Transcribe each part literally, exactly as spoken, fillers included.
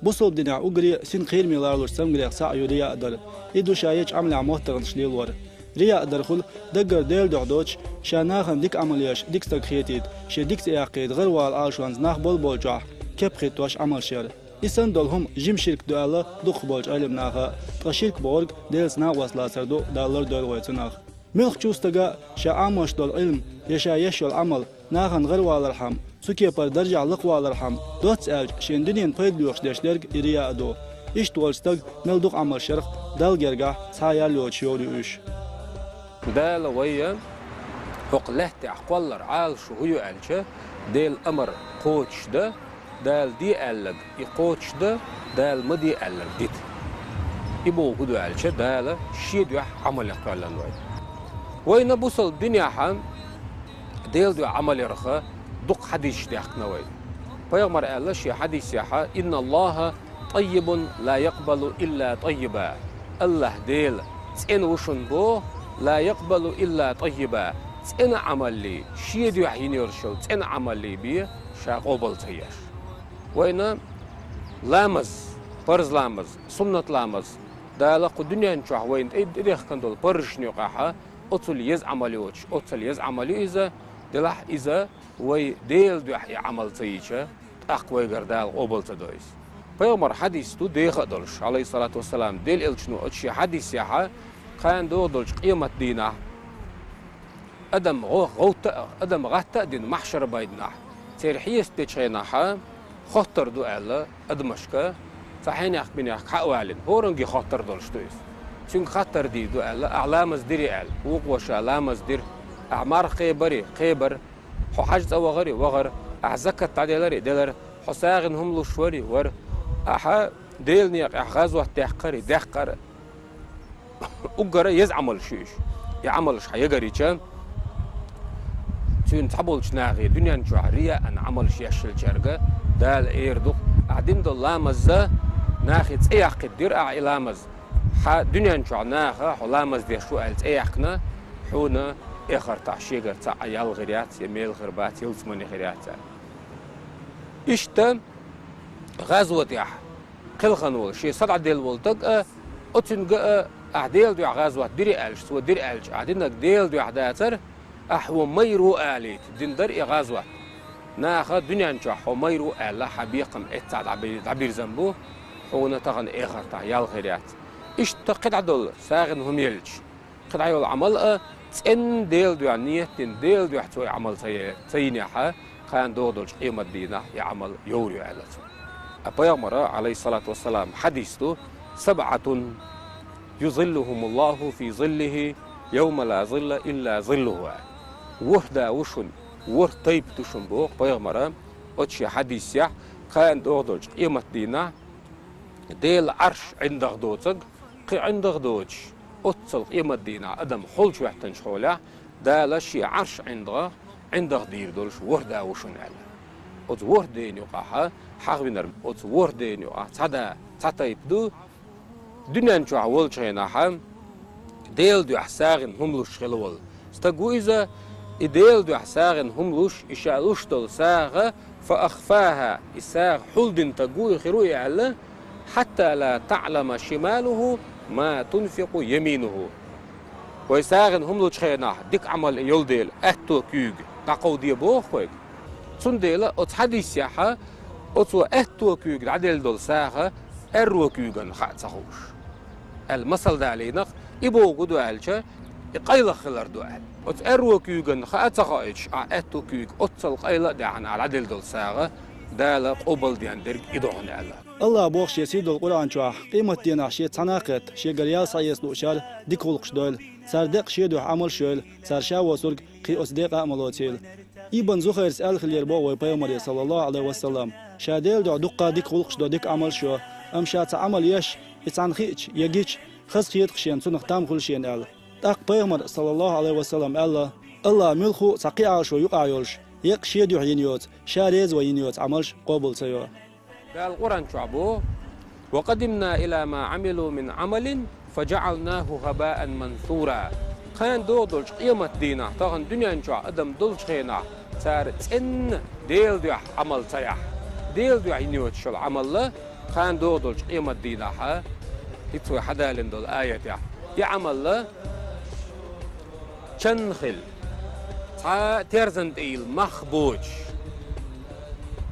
Бусалба динехь уггаре а синкхераме лоруш цамгарех цхьаъ ю рияъ дар. И ду ша ечу Ӏамалехь моттаргӀанаш лелор. Рияъ дар хуьлу даггара Делан дуьхьа доцуш, ша нахана дика Ӏамал еш, дика стаг хетийта, шен дика цӀе яккхийта, гӀаравала Ӏалашонца нах болболчохь кеп хӀиттош Ӏамалш яр. И санна долу хӀума жима ширк ду аьлла дукхахболчу Ӏеламнаха, ткъа ширк бохург Делаца накъост лацар ду, Дала лардойла вай цунах. Муьлххачу стага ша Ӏамош долу Ӏилма я ша еш йолу Ӏамал нахана гӀаравалархьама, цу кепара даржехь лакхавалархьама, доцца аьлча, шен дуьненан пайда лоьхуш деш дерг и рияъ а ду. Иштта волчу стага мел дукха Ӏамалш ярх Далла гергахь цхьа а ял йоцуш йовр ю уьш. Дала вайна хӀокху лаьттахь кхоллар Ӏалашо хӀун ю аьлча, Делан амар кхочушдан, Дала де аьлларг и кхочушдан, Дала ма де аьлларг дита. И бохург хӀун ду аьлча, Дала шен дуьхьа Ӏамал ян кхоьллина вай. Вайна бусалба динехь Делан дуьхьа Ӏамал ярх дукха хьадисаш даьхкина вай. Пайхамара аьлла шен хьадисехь: «Инна Аллаха таййибун ла якъбалу илла таййиба». Аллахь Дела цӀена ву шуна боху, ла якъбалу илла таййиба, цӀена Ӏамаллий, шен дуьхьа йина йолуш йолу цӀена Ӏамаллий бен ша къобал ца еш. Вайна ламаз, парз ламаз, суннат ламаз, Дала кху дуьнен чохь вайна тӀе, тӀедехкина долу парзашна юкъахь, оццул еза Ӏамал йоцуш, оццул еза Ӏамал ю иза, делахь иза вай Делан дуьхьа и Ӏамал ца йича, тӀаккха вайгара Дала къобал ца до иза. Пайхамар хьадис ду деха а долуш, Ӏалайхиссалату вассалам, Делан элчано оцу шен хьадисехь, кхана догӀу долчу къемат дийнахь, адам гӀо-, гӀовтта а, адам гӀатта а дина махьшар-майданахь, церан хьесап дечу хенахь, хоттар ду аьлла адамашка, цхьа хьенех-минех хьа а валийна, хӀоранге хоттар долуш ду иза. Цуьнга хаттар дийр ду аьлла, ахьа ламаз дирий аьлла, вукхо ша ламаз дира, ахьа марха кхебарий, кхебара, хьо хьаьжцӀа вахарий, вахара, ахьа закат дӀаделарий, делара, хьо сагӀина хӀума луш варий, вара, ахьа Делан некъехь гӀазот даьккхарий, даьккхара. Уггара еза Ӏамалш ю уьш. И Ӏамалш хьан ягарича, цуьнан цхьаболчу нахе дуьнен чохь рияъан Ӏамалш еш хилчаьрга Дала эр ду-кх: «Ахьа дина долу ламаза нахе цӀе яккхийта дира ахьа и ламаз. Хьан дуьнен чохь наха хьо ламаз деш ву аьлла цӀе яьккхина, хьуна эхартахь шегара цхьа а ял хир яц, я мел хир бац, ялсамани хир яц», – аьлла. Иштта гӀазотехь кхелхина волу, шен са дӀаделла волу стаг а, оцуьнга а, ахьа Делан дуьхьа гӀазот дирий аьлча, цо дира аьлча, ахьа динарг Делан дуьхьа дацара, ахьа хьо майра ву алийта, дина дара и гӀазот. Наха дуьнен чохь хьо майра ву аьлла, хьан бекхам эццахь дӀаби-, дӀабирзина бу, хьуна тахана эхартахь ял хир яц. Иштта кхидӀа долу сагӀина хӀума елча, кхидӀа йолу Ӏамал а цӀенна Делан дуьхьа ниет дина, Делан дуьхьа цо и Ӏамал ца е-, ца йинехь, кхана догӀу долчу къемат дийнахь и Ӏамал йовр ю аьлла цо. А пайхамара, Ӏалайхиссалату вассалам, хьадис ду: «СабӀатун юзиллухумуллаху фи зиллихи, йовма ла зилла илла зиллуху», – аьлла. ВорхӀ да ву шуна, ворхӀ тайпа ду шуна боху пайхамара оцу шен хьадисехь, кхана догӀу долчу къемат дийнахь Делан Ӏарш ӀиндагӀ доцург, кхин ӀиндагӀ доцуш, оццул къемат дийнахь адам холчу хӀоьттинчу хьолехь, Дала шен Ӏарш ӀиндагӀ, ӀиндагӀ дийр долуш ворхӀ да ву шуна аьлла. Оцу ворхӀ дена юкъахь хьахвинарг, оцу ворхӀ дена юкъахь цхьа да, цхьа тайпа ду, дуьнен чохь волчу хенахь Делан дуьхьа сагӀина хӀума луш хилла волу стаг ву иза, и Делан дуьхьа сагӀина хӀума луш, и ша луш долу сагӀа, фа ахфаха, и сагӀа хьулдина стаг ву и хир ву и аьлла, хьатта ла таӀлама шималуху ма тунфикъу яминуху. Вай сагӀина хӀума лучу хенахь дика Ӏамал йолу дела, аьтто куьйга дӀакховде боху вайга. Цундела оцу хьадисехь оцо аьтто куьйга дӀаделла долу сагӀа аьрро куьйгана хаа ца хууш аьлла масал далийнакъ, и бохург ду аьлча, и къайлаха хилар ду аьлла. Оцу аьрро куьйгана хаа ца хоуьйтуш, ахь аьтту куьйга оццал къайла а даьхьна, ахь дӀаделла долу сагӀа Дала къобалден дерг и ду хьуна аьлла. Аллах боху шен сийдолу Къуръан чохь, къематденахь шен цхьа накхетта, шегара ял схьаэца луучара дика гӀуллакхаш дойла, цара деккъа шен дуьхьа Ӏамалш йойла, цара ша воцург кхин оцу декъа а ма лоцийла. Ибн Зухайрс аьлла хиллера боху вай Пайхамаре, саллаллаху Ӏалайхи ва саллам, ша Делан дуьхьа дуккха дика гӀуллакхаш до, дика Ӏамалш йо, амма ша цхьа Ӏамал еш, и цхьанна хиъча, я гича, хазахета-кх шена, цунах там хуьлу шена аьлла. ТӀаккха Пайхамара, саллаллаху Ӏалайхи ва саллам, аьлла: «Аллах муьлхха а цхьа кхин Ӏалашо юкъахь йолуш, еккъа шен дуьхьа йина йоцу, ша реза ван йина йоцу Ӏамалш къобал ца йо». Дала Къуръан чохь боху: «Ва къадимна ила ма Ӏамилу мин Ӏамалин, фа джаӀалнаху хабаан мансура». Кхана догӀу долчу къематдийнахь, тахана дуьнен чохь адам долчу хенахь, цара цӀенна Делан дуьхьа Ӏамал ца яхь, Делан дуьхьа йина йоцуш йолу Ӏамалла Кхана догӀу долчу къемат дийнахьа, хӀинца вай хьадалина долу аятехь, и Ӏамал чан хила, цхьа терзан тӀе йилла мах боцуш,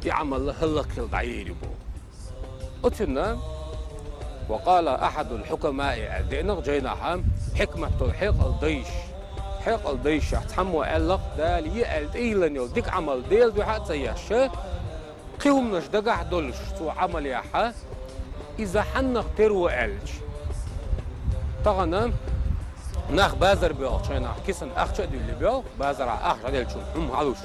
и Ӏамал хӀаллакьхила дӀаер ю боху. Оцунна, ва къала ахьадул хьукамаи аьлла деана жайнахьа, хьикмат долу хьекъал дайша. Хьекъал дайшехь цхьаммо аьлла-кх, Дала е аьлла тӀейиллина йолу дика Ӏамал Делан дуьхьа а ца еш, кхин хӀуманаш дагахь а долуш цо Ӏамал яхьа, иза хьаннах тера ву аьлча. Тахана нах базар боьлхучу хенахь кисана ахча а дуьллий боьлху, базарахь ахча дӀаделлачунна хӀума хьалуш.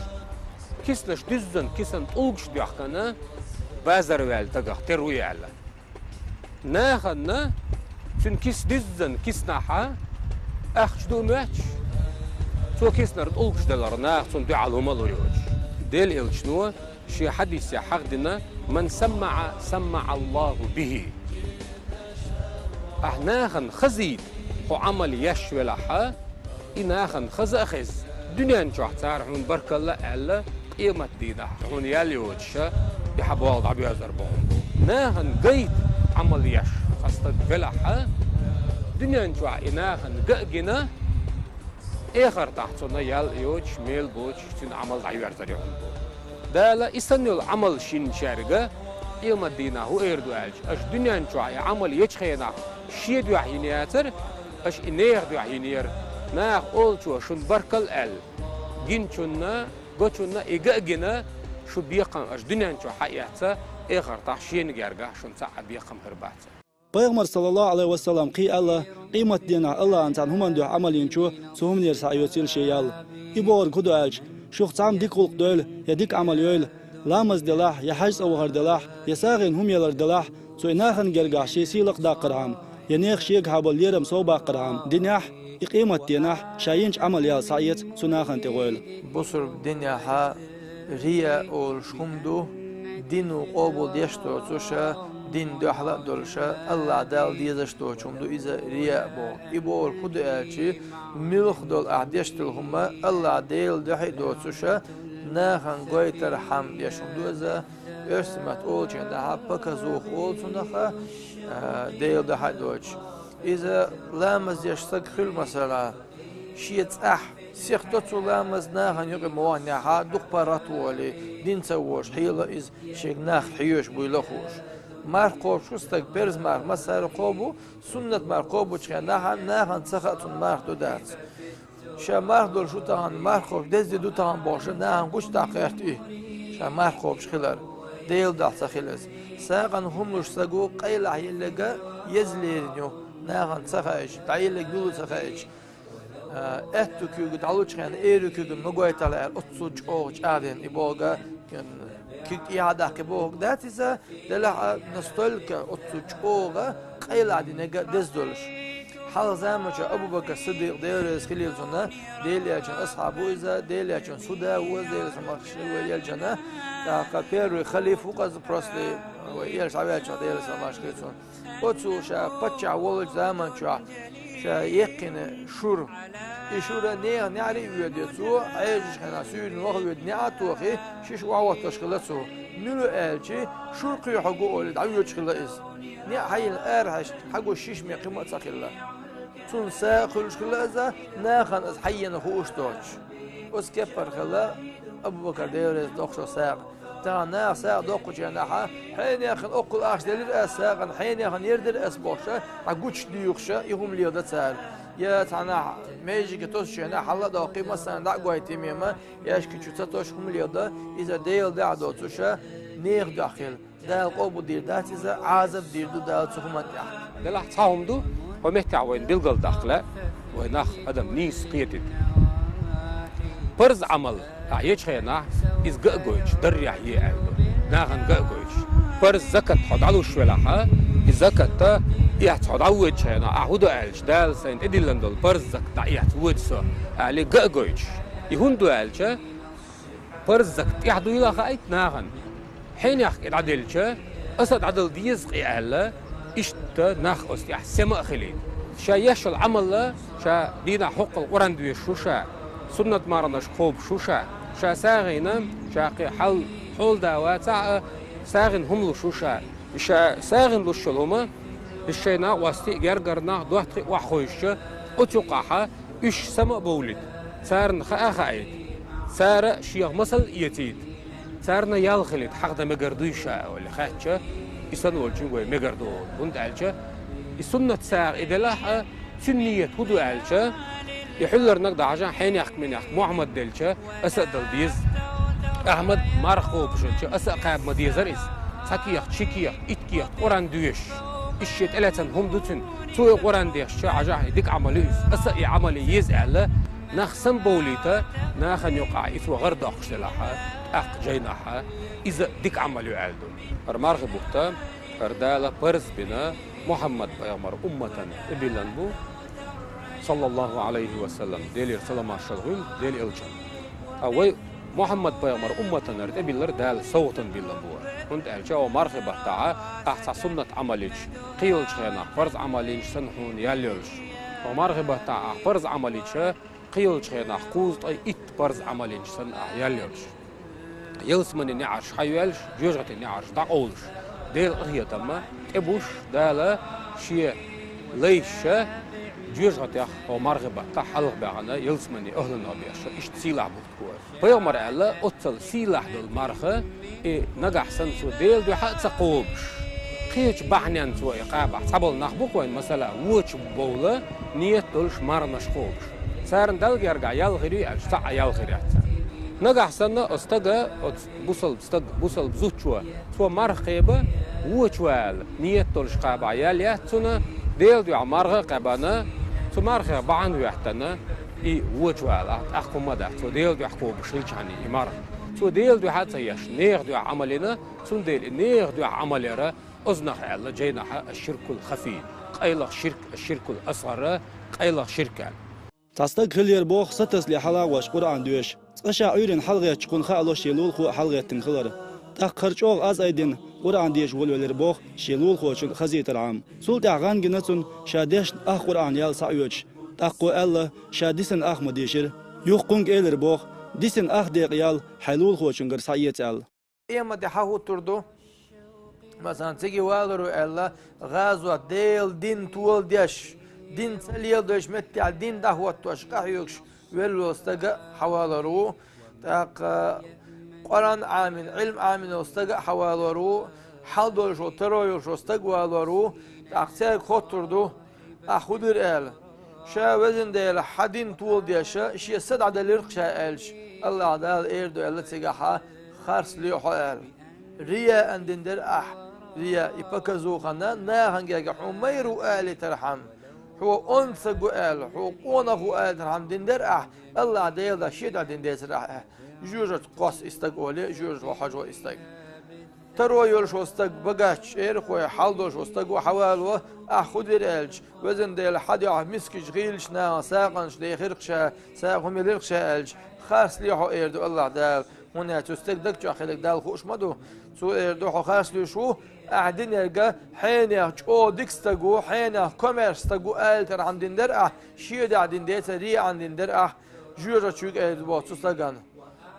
Киснаш дуьззина, кисана тӀулгаш доьхкина, базар ваьлла дагах тера ву аьлла. Нахана цуьнан киса дуьззина, киснахьа ахча ду а моьттуш, цо киснара тӀулгаш делара, наха цунна дуьхьал хӀума а лур йоцуш. Делан элчано шен хьадисехь хьахдина: «Ман саммаӀа, саммаӀа Аллаху бихи». Ахь нахана хазийта хьо Ӏамал еш велахьа, и нахана хаза а хеза, дуьнен чохь цара хьуна баркалла а аьлла, къемат дийнахь хьуна ял йоцуша, и хьан болх дӀабоьзар боху бу. Нахана гайта Ӏамал еш хьан стаг велахьа, дуьнен чохь и нахана га а гина, эхартахь цунна ял а йоцуш, мел боцуш, цуьнан Ӏамал дӀайоьрзар ю хьуна бу. Дала и санна йолу Ӏамал шинначаьрга къемат дийнахь хӀу эр ду аьлча, аша дуьнен чохь и Ӏамал ечу хенахь шен дуьхьа йина яцара, аша и нехан дуьхьа йинера. Наха олучо шуна баркалла аьлла, гиначунна, гочунна и га а гина, шу бекхам аша дуьнен чохь хьаэцна, эхартахь шена гергахь шуна цхьа а бекхам хир бац. Пайхамар, саллаллаху Ӏалайхи ва саллам, кхин аьлла, къемат дийнахь Аллахьан цхьана хӀуманна дуьхьа Ӏамал йинчо цу хӀуманера схьаоьцу цо шен ял. И бохург хӀун ду аьлча, шух цхьамма дика гӀуллакх дойла, я дика Ӏамал йойла, ламаз делахь, я хьаьж цӀа вахар делахь, я сагӀина хӀума ялар делахь, цо и нахана гергахь шен сий лакхадаккхархьама, я нехан шегахьа болу лерам сов баккхархьама динехь, и къемат дийнахь ша йинчу Ӏамал ял схьаэца цу нахана тӀе гӀойла. Бусург динехьа рия олуш хӀума ду, дино къобал деш доцуша, дин дуьхьал а долуша, Аллахь Далла дезаш доцу хӀума ду иза рия а боху. И бохург хӀун ду аьлча, муьлхха долу ахь деш долу хӀума Аллахь Делан дуьхьа а доцуша, нахана гойтархьама деш хӀума ду иза, оьрсийн маттахь олучу хенахь показуха олу цунах, а, Делан дуьхьа а доцуш. Иза ламаз деш стаг хуьлу, масала, шен цӀахь сиха до цо ламаз, нахана юкъа ма вахнехьа, дукха паргӀат а волий, дин ца вожуш, хьело иза шега нах хьоьжуш буйла а хууш. Марха кхобуш ву стаг, парз марха массара а кхобу, суннат марха кхобучу хенахь нахана ца хаьа цунна марха ду дац. Ша марха долуш ву тахана, марха кхобуш деза де ду тахана бохуша, нахана гучудаккха гӀерта и, ша марха кхобуш хилар, Делан дуьхьа ца хилаза. СагӀина хӀума луш стаг ву, къайлахь елларг еза лерина ю, нахана ца хаийча, дӀаелларг мила ву ца хаийча. А, аьтту куьйга дӀалучу хенахь, эру куьйгана ма гойталахь аьлла, оццул чӀогӀа чӀагӀдина и бохург, куьйга тӀехьа даккхи бохург дац иза, делахь а настолько оццул чӀогӀа къайлахь динарг деза долуш. Хьалха заманчохь Абу-Бакр Сиддикъ, Дела реза хилийла цунна, Делан элчан асхьаб ву иза, Делан элчан суда ву иза, Делан салам-маршалла хуьлда цунна, тӀаккха первый халиф ву-кх иза, просто вай элча дӀаваьллачохь, Делан салам-маршалла хуьлда цунна. Оцо ша паччахь волчу заманчохь ша яьккхина шура. И шура нехан неӀаре а воьду цо, Ӏежачу хенахь суьйранна ваха воьду, неӀ а тохий, шиша охьахӀоттош хилла цо. Мила ву аьлча, шура кхоьхьург ву олий, дӀавоьдуш хилла иза. НеӀ хьайина арахьаьжча, хьагуш шиша мех кхин ма а ца хилла. Цунна сагӀа хуьлуш хилла иза, нахана иза хьаена хууш доцуш. Оцу кеппара хилла Абу-Бакар, Дела реза, доккхуш сагӀа. Тахана наха сагӀа доккхучу хенахь, хьенехана оккхул ахча делира ас сагӀана, хьенехана яра дира ас бохуша, дӀа гучудуьйхуша, и хӀума леладо цара. Я цхьанахь межиге тосучу хенахь хьала а доккхий, массарна дӀа а гойтий мема, яьшки чу ца тосуш хӀума леладо, иза Делан дуьхьа доцуша, нехан дуьхьа хила. Дала къобал дийр дац иза, Ӏазап дийр ду Дала цу хӀуманна тӀехь. Делахь цхьа хӀума ду, хьо меттехь вайна билгалдаккха лаьа, вай нах, адам нийса кхетийта. Парз Ӏамал ахь ечу хенахь, иза га а гойтуш, даррехь е аьлла ду. Нахана га а гойтуш. Парз закат хьо дӀалуш велахьа, и закатта эхь хьо дӀавоьдучу хенахь, ахь хӀун до аьлча, Дала сайна тӀедиллина долу парз закат дӀаэхь воьду со, аьлла, га а гойтуш. И хӀунда ду аьлча, парз закат тӀехь дуйла а хаийта нахана. Хьенех кхин дӀаделча, аса дӀадала деза кхин аьлла, иштта нах оцу тӀехь сема а хилийта. Ша еш йолу Ӏамалла, ша дийнахь хӀоккхул Къуръан доьшуш ву ша, суннат марханаш кхобуш ву ша, ша сагӀина, ша кхин хьал хьолада вацахь а, сагӀина хӀума луш ву ша. Ша сагӀина луш йолу хӀума, иза шайн накъостий а, гергара нах, доттагӀий а охьахевшича, оцу юкъахь уьш сама а бовлийта, царна хаа а хаийта, цара шех масал а эцийта, царна ял хилийта хьахдан мегар дуй ша олий хаьттича, и санна волчуьнга вай мегар ду олу. ХӀунда аьлча и суннат сагӀа и делахь а, цуьнан нийят хӀун ду аьлча, и хьуьлларниг а дӀахьажахь, хьенех-минех Мухьаммад делча, аса а дала деза. Ахьмад марха кхобуш хилча, аса а кхаба ма дезара иза. Цхьа кехат, ши кехат, итт кехат, Къуръан доьшуш. Иза шен тӀелаьцна хӀума ду цуьнан. Цо и Къуръан дешча, хьажахь, и дика Ӏамал ю иза. Аса а и Ӏамал е еза аьлла, нах сама бовлийта, нахана юкъахь и цо гӀар доккхуш делахь, тӀаккха жайнахь, иза дика Ӏамал ю аьлла ду. ХӀара мархи бутт, хӀара Дала парз бина, Мухьаммад-пайхамар умматана тӀебиллина бу, саллаллаху Ӏалайхи ва саллам, Делера салам-маршалла хуьлда Делан элчанна. Ткъа вай Мухьаммад-пайхамар умматана тӀебиллар Дала совгӀатана биллина бу вай. ХӀунда аьлча хӀокху мархи баттахь ахь цхьа суннат Ӏамал йича, кхин йолчу хенахь парз Ӏамал йинчу санна хьуна ял йолуш. ХӀокху мархи баттахь ахь парз Ӏамал йича, кхин йолчу хенахь кхузткъе итт парз Ӏамал йинчу санна ахь ял йолуш. Ялсаманин неӀарш хьайоьллуш, жоьжахатин неӀарш дӀакъовлуш, Делан къинхетам тӀе буьллуш, Дала Шен лайшца жоьжахатех хӀокху мархи баттахь хьалха баьхна ялсаманин охӀланах беш, иштта сийлахь бутт бу. Пайхамара аьлла, оццул сийлахь долу марха, и нагахь санна цо Делан дуьхьа а ца кхобуш, кхечу бахьаненна цо и кхабахь, цхьаболу нах бу-кх вайн, масала, вочу бовла, ният долуш марханаш кхобуш. Царна Далла гергахь ял хир ю аьлча, цхьа а ял хир яц царна. Нагахь санна оцу стага, оцу бусалба стага, бусалба зудчо, цо марха кхаба, вочу вала, ният долуш кхабахь ял яц цунна, Делан дуьхьа марха а кхаьбна, цу мархех бахьана а хӀоьттина, и вочу валахь, тӀаккха хӀумма а дац, цо Делан дуьхьа кхобуш хилчахьана и марха. Цо Делан дуьхьа а ца еш, нехан дуьхьа Ӏамал йина, цундела и нехан дуьхьа Ӏамал яра, оцунах аьлла жайнахь аш-ширкул хафий, къайлаха ширк, аш-ширкул асгӀар, къайлаха ширк аьлла. Цхьа стаг хиллера боху сатасале хьалагӀош Къуръан доьшуш. Цкъа ша Ӏуьйранна хьалагӀеттачу кхунна хаало шен лулахо а хьалагӀеттина хилар. ТӀаккха хӀара чӀогӀа аз айдина Къуръан деша волавелира боху шен лулахочунна хазийтархьама. Цул тӀаьхьа гӀан гина цунна ша дешна ах Къуръан ял схьаоьцуш. ТӀаккха кхо аьлла, ша дисина ах ма дешира. Юха кхуьнга элира боху, дисина ах декъа ял хьайн лулахочуьнгара схьаэца аьлла. Къемат де хьан хӀуттур ду? Масалан, цига валар ву аьлла, гӀазот, Делан дин толадеш, дин ца леладеш меттехь дин дӀахӀоттош, къахьоьгуш велла волу стаг а хьавалар ву, тӀаккха Къуръан Ӏамийна, Ӏилма Ӏамийна волу стаг а хьавалар ву, хьал долуш волу, таро йолуш волу стаг валар ву, тӀаккха цаьрга хоттур ду, ахь хӀун дира аьлла. Ша, везан Дела, хьан дин толадеш, шен са дӀаделира-кх ша аьлча, АллахӀ Дала эр ду аьлла цигахь, харц ло хьо аьлла. Рияан дина дара ахь, рияа, и показуха, нахана гергахь хьуна майра ву алийтархьама, хьо онда стаг ву аьлла, хьо къонах ву алийтархьама дина дара ахь, АллахӀ Дела дӀа шен дӀа дина децара ахь, жоьжахати кхосса и стаг олий, жоьжахати хьожо и стаг. Таро йолуш волу стаг, багатчу чӀерахой, хьал долуш волу стаг ву хьавалаво, ахь хӀун дира аьлча, везан Дела, хьан дуьхьа мискачу гӀийлачу нахана сагӀанаш дехира-кх ша, сагӀа хӀума елира-кх ша аьлча, харц ло хьо эр ду АллахӀ Дала, хӀунда аьлча цу стеган даг чохь хилларг Далла хууш ма ду. Цо эр ду, хьо харц луьйш ву, ахь динарг хьенех чӀогӀа дика стаг ву, хьенех комаьрша стаг ву алийтархьама дина дара ахь, шен дӀа дина децара, рияан дина дара ахь, жоьжахати чуьйга эр ду боху цу стагана.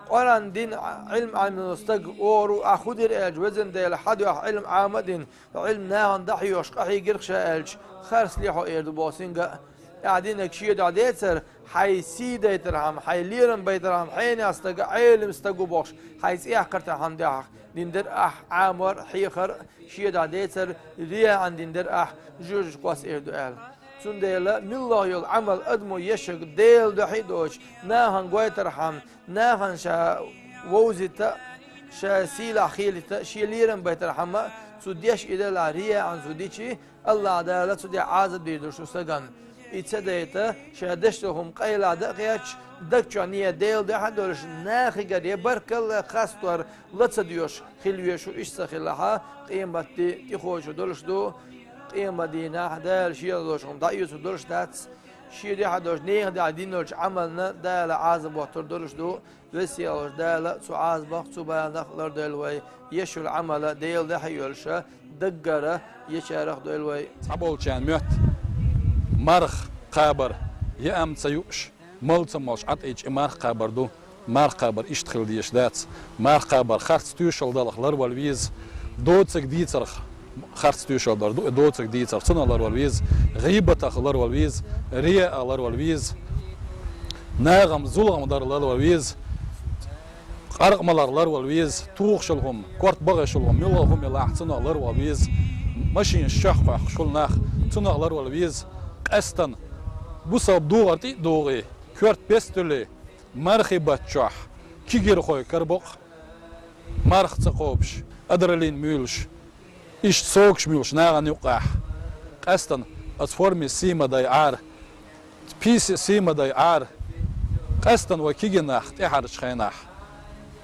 Къуръан дина Ӏилма Ӏамийна стаг олу, ахь хӀун дира аьлча, везан Дела, хьан дуьхьа Ӏилма Ӏама а дина, Ӏилма нахана дӀахьоьхуш къахьийгира-кх ша аьлча, харц ло хьо эр ду боху цуьнга а. Ахь динарг шен дӀа децара, хьайн сий дайтархьама, хьайн лерам байтархьама, хьенех стаг, Ӏелам стаг ву бохуш, хьайн цӀе яккхийтархьама дуьхьа дина дара ахь, Ӏамор а, хьехар а, шен дӀа децара, рияан дина дара ахь, жоьжахати кхосса эр ду аьлла. Цундела муьлхха йолу Ӏамал адамо ешарг Делан дуьхьа а доцуш, нахана гойтархьама, нахана ша вовзийта а, ша сийлахь хийлийта а, шен лерам байтархьама а, цу деш и делахь, рияан цу дичи, АллахӀ Дала цу тӀехь Ӏазап дийр ду цу стагана. И ца дайта, ша деш долу хӀума къайлаха дан а кхеташ, даг чохь нийят Делан дуьхьа а долуш, нахигара я баркалла, хастор ла ца доьшуш хила везаш ву, иштта ца хилахь, къематде тӀехочур долуш ду, къематдийнахь Дала шена луш хӀума дӀаоьцур долуш дац, шен дуьхьа долуш, нехан дуьхьа дина долчу Ӏамална Дала Ӏазап хӀоттур долуш ду, Веза-сийлахь волчу Дала цу Ӏазапах, цу баланах лардойла вай, еш йолу Ӏамал Делан дуьхьа йолуш, даггара ечарах дойла вай. Цхьаболчарна моьтту марха кхабар, яа ца юуш, мала ца молуш Ӏа тӀе йича, и марха кхабар ду. Марха кхабар иштта хила дезаш дац. Марха кхабар харц тоьшалла далахь ларвала веза. Доцург дийцарх Харц тоьшалла дар ду и доцург дийцар, цунах ларвала веза, гӀийбатах ларвала веза, рияах ларвала веза, нахана зулам дарах ларвала веза, къаркъа маларах ларвала веза, тухуш йола хӀума, корта бахаш йола хӀума, муьлха хӀума елахь, цунах ларвала веза, машинаш чохь кхоьхкуш хуьлу нах, цунах ларвала веза, къаьстина бусалба духар тӀе а дугӀий, коьрта пестуьллий, мархий баттахь, кегийрхой карабоккху, марха ца кхобуш, адреналин муьйлуш, иштта согаш муьйлуш нахана юккъехь, къаьстина оцу форме сий ма дайъара, писе сий ма дайъара, къаьстина вай кегий нах тӀаьхьарчу хенахь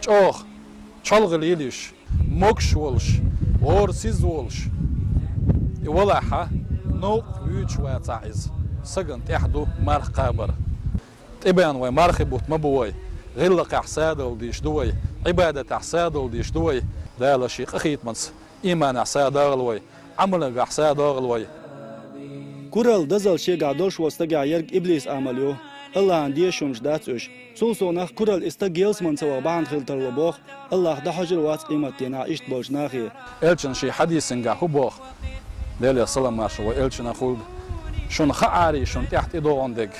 чӀогӀа чолхе лелийш, могуш волуш, гӀора сиза волуш, и валахь, новкъа вуьйцуш вацахь иза, сагана тӀехь ду марха кхабар. ТӀебеана вай мархий бутт ма бу вай, гӀиллакхехь садала дийш ду вай, Ӏибадатехь садала дийш ду вай, Дала шен къинхетамца, иманехь садагӀалла вай, Ӏамалехь садагӀалла вай. Куралла, дозалла шегахь долуш волу стагехь ерг иблисан амал ю. Аллахьан дезаш хӀуманаш дац уьш. Цул совнаха куралла и стаг ялсамане ца ваха бахьана хила тарло боху, Аллахь дӀахьожур вац къематдийнахь иштта болчу нахе. Элчано шен хьадисехь хӀун боху? Делера салам-маршо вай элчанна хуьлда. Шуна хаарий шуна тӀехь тӀедогӀун дерг,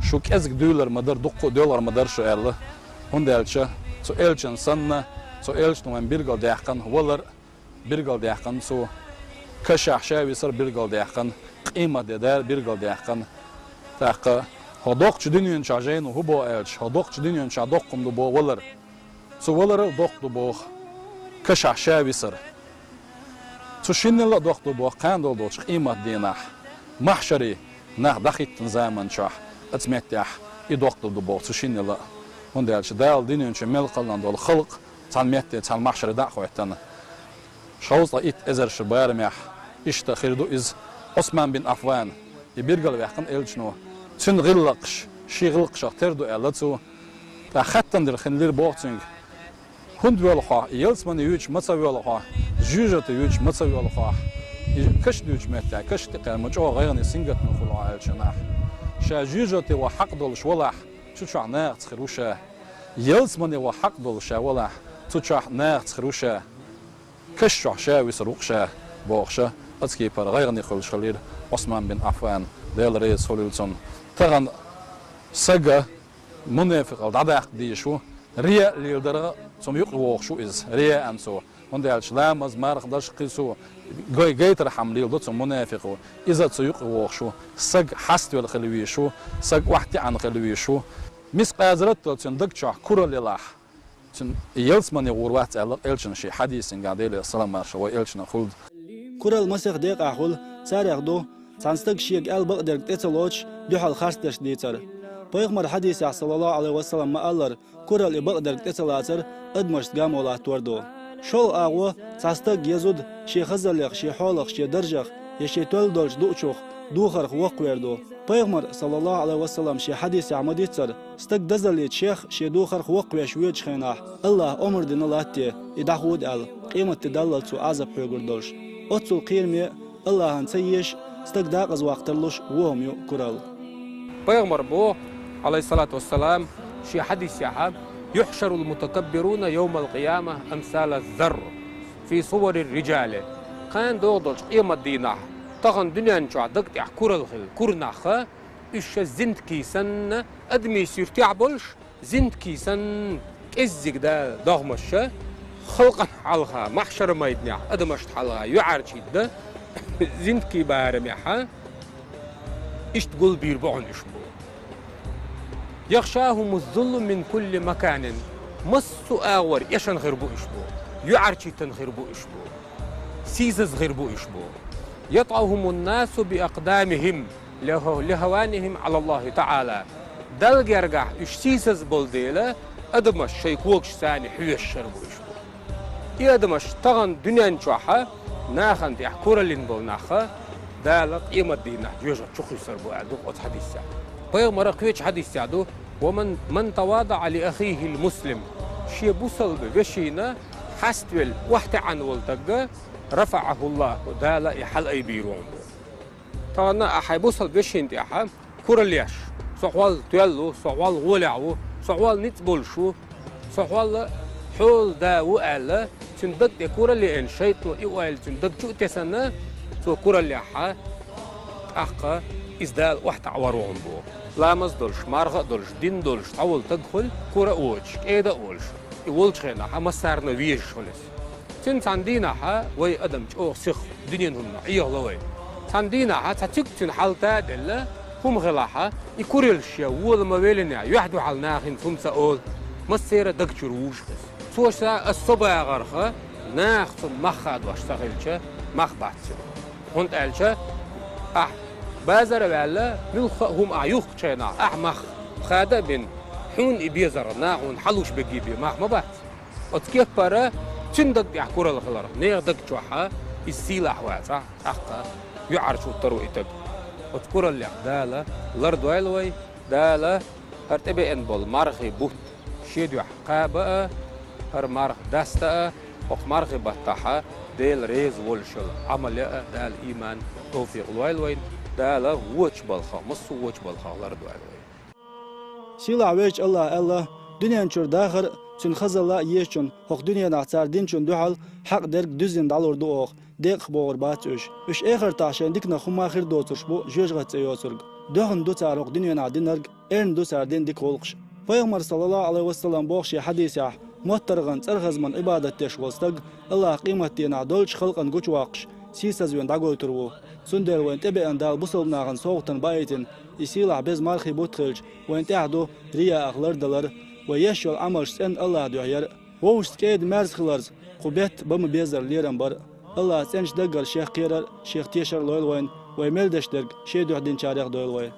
шу кӀезиг дуьйлур ма дара, дуккха а доьлхур ма дара шу аьлла. ХӀунда аьлча цу элчанна санна, цу элчано вайна билгалдаьккхина валар, билгалдаьккхина цо, кашахь ша висар билгалдаьккхина, къематде дар билгалдаьккхина. ТӀаккха хӀокху доккхачу дуьнен чохь жайно хӀун боху аьлча, хӀокху доккхачу дуьнен чохь доккха хӀума ду боху валар. Цу валарал доккха ду боху кашахь ша висар. Цу шиннал а доккха ду боху кхана долу долчу къематдийнахь, махьшаре нах дӀахӀиттина заман чохь, оцу меттехь и доккха ду боху цу шиннал а. ХӀунда аьлча Дала дуьнен чу мел кхаллан долу халкъ цхьана метте, цхьана махьшаре дӀа а хӀоьттина, шовзткъе итт эзар шо барамехь, иштта хир ду иза. Ӏусман бин Ӏаффан, и билгалваьккхина элчано, цуьнан гӀиллакхаш шен гӀиллакхашах тера ду аьлла цо. ТӀаккха хаттам дира хин лира боху цуьнга: «ХӀунда воьлу хьо, и ялсамане юьйцуш ма ца воьлу хьо, жоьжахате юьйцуш ма ца воьлу хьо, и каш дуьйцучу метте, каш тӀекхаьчча ма чӀогӀа гӀайгӀане, сингаттаме хуьлу хьо», аьлча нах. Ша жоьжахате ваха хьакъ долуш валахь, цу чохь нахаца хир ву ша. Ялсамане ваха хьакъ долуш ша валахь, цу чохь нахаца хир ву ша. Каш чохь ша висар ву-кх ша, бохуш, оцу кепара гӀайгӀане хуьлуш хилира Ӏусман бин Ӏаффан, Дела реза хуьлийла цунна. Тахана сага мунафикъалла дӀадаккха дезаш ву, рияъ леладарах цунна юкъа вогӀуш ву иза, рияъан цо. ХӀунда аьлча ламаз, марха даш кхин цо гай-, гайтархьама леладо цу мунафикъо. Иза цу юкъа вогӀуш ву, саг хьаставелла хила везаш ву, саг охьатаьӀна хила везаш ву. Мискъазарат а долу цуьнан даг чохь куралла елахь, цуьнан ялсамане гӀур вац аьлла элчано шен хьадисехь, Делера салам-маршо вай элчанна хуьлда. Куралла масех декъехь хуьлу, царех ду цхьана стага шега аьлла бакъдерг тӀе ца лоцуш, дуьхьал харцдерш дийцар. Пайхамара хьадисехь, саллаллаху Ӏалайхи ва саллам, ма-аллара, куралла и бакъдерг тӀе ца лацар адамашца гамо латтор ду. ШолгӀа агӀо, цхьа стаг я зуда шен хазаллех, шен хьолах, шен даржах я шен тоьлла долчу дуучух духарх воккхавер ду. Пайхамара, саллаллаху Ӏалайхи ва саллам, шен хьадисехь ма-диццара, стаг дозаллица шех шен духарх воккхавеш воьдучу хенахь, Аллахьа омра дина латте, и дӀахода аьлла, къематде даллалц цо Ӏазап хьоьгур долуш. Оццул кхераме, Аллахьан ца езаш, стаг декъаза ваккха тарлуш вон хӀума ю куралла. Пайхамара боху, Ӏалайхиссалату вассалам, шен хьадисехь: «Юхьшарул мутакаббируна йовмал къияма амсалаз зарр фи суварир риджали». Кхана догӀу долчу къематдийнахь, тахана дуьнен чохь даг тӀехь куралла хилла кура нах, уьш ша зинтакий санна адамийн суьртехь болуш, зинтакий санна кӀеззиг Дала догӀмаш ша, халкъана хьалха, махьшар-майданехь адамашна хьалха юьхьӀаьржа хӀитта, зинтакий барамехь, иштта гулбийр бу хьуна уьш бу. «Яхшахумуз зуллу мин кулли маканин». Массо а агӀор эшна хир бу уьш бу, юьхьӀаьржа хӀиттина хир бу уьш бу, сийсаза хир бу уьш бу. «ЯтӀаухумун насу би акъдамихим, лиху-, лихаванихим Ӏалаллахи таӀала». Далла гергахь уьш сийсаза болу дела, адамаш шайн когашца хьоьшуш хир бу уьш бу. И адамаш тахана дуьнен чохь нахана тӀехь куралла йина болу нах, Дала къематдийнахь жоьжахати чу кхуьссур бу аьлла ду оцу хьадисехь. Пайхамара кхечу хьадисехь ду: «Ва ман, ман тавадаӀа ли ахихил муслим». Шен бусалба вешина хьаставелла охьатаьӀна волу стаг, рафаӀахуллаху, Дала и хьалаайбийр ву хьуна бу. Тахана ахь хьайн бусалба вешина тӀехь куралла еш: «Со хьол тоьлла ву, со хьол гӀолехь ву, со хьол ницкъ болуш ву, со хьол Хьола да ву аьлла, цуьнан даг тӀе куралла еана шайтӀано и ойла цуьнан даг чу а тесана, цо кураллехьа, тӀаккха иза Дала охьатаӀавар ву хьуна боху. Ламаз а долуш, марха а долуш, дин а долуш, цхьаволу таг хуьлу, кура а воцуш, кӀеда а волуш, и волчу хенахьа массарна везаш хуьлу иза. Цуьнан цхьана дийнахьа вай адам чӀогӀа сиха дуьненан хӀуманах Ӏехало вай. Цхьана дийнахьа цхьа цуьнга цуьнан хьал та а делла, хӀума хилахьа, и куралла шен вола ма веллинехь, юьхь-дуьхьал нахана хӀума ца олу, массеран а даг чуьра вужу иза. Цо ша ас со багӀарха, наха цунна мах хадош ца хилча, мах бац цуьнан. ХӀунда аьлча ахь базар а ваьлла, муьлхха а хӀума ахь юхкучу хенахь, ахь мах хада а бина, хьуна и безарх наха хьуна хьалуш бегий бен мах ма бац. Оцу кеппара цуьнан даг тӀехь куралла хиларх, нехан даг чохьа иза сийлахь вацахь, тӀаккха юьхьӀаьржа хӀуттур ву и таг. Оцу кураллех Дала лардойла вай, Дала хӀара тӀебеана болу мархий бутт шен дуьхьа кхаба а, хӀара марха даста а, хӀокху мархий баттахьа Дела реза волуш йолу Ӏамал ян а Дала ийман, товфикъ лойла вайна, Дала вочу балхах, массо а вочу балхах лардойла вай. Сийлахь везачу Аллаха аьлла: «Дуьнен чуьра дахар а, цуьнан хазалла а езачунна, хӀокху дуьненахь цара динчунна дуьхьал хьакъ дерг дуьззина дӀалур ду оха, декъах богӀур бац уьш. Уьш эхартахь шайн диканах хӀумма а хир доцурш бу жоьжахати цӀе йоцург. Доьхна ду цара хӀокху дуьненахь динарг, эрна ду цара дина дика гӀуллакхаш». Пайхамар, саллаллаху Ӏалайхи ва саллам, боху шен хьадисехь: «МоттаргӀан цӀархазман Ӏибадат деш волу стаг Аллаха къематдийнахь долчу халкъана гучувоккхуш, сийсазвина дӀагойтур ву». Цундела вайна тӀебеана Дала бусалба нахана совгӀатана баийтина и сийлахь беза мархий бутт хилча, вайна тӀехь ду рияах лардалар а, вай еш йолу Ӏамалш цӀена Аллаха дуьхьа яр а. Вовшашца кӀеда-маьрза хиларца, кху бетта бан ма-беззара лерам бар а. Аллаха цӀеначу даггара шех кхерар а, шех тешар а лойла вайна, вай мел деш дерг шен дуьхьа динчарех а дойла вай.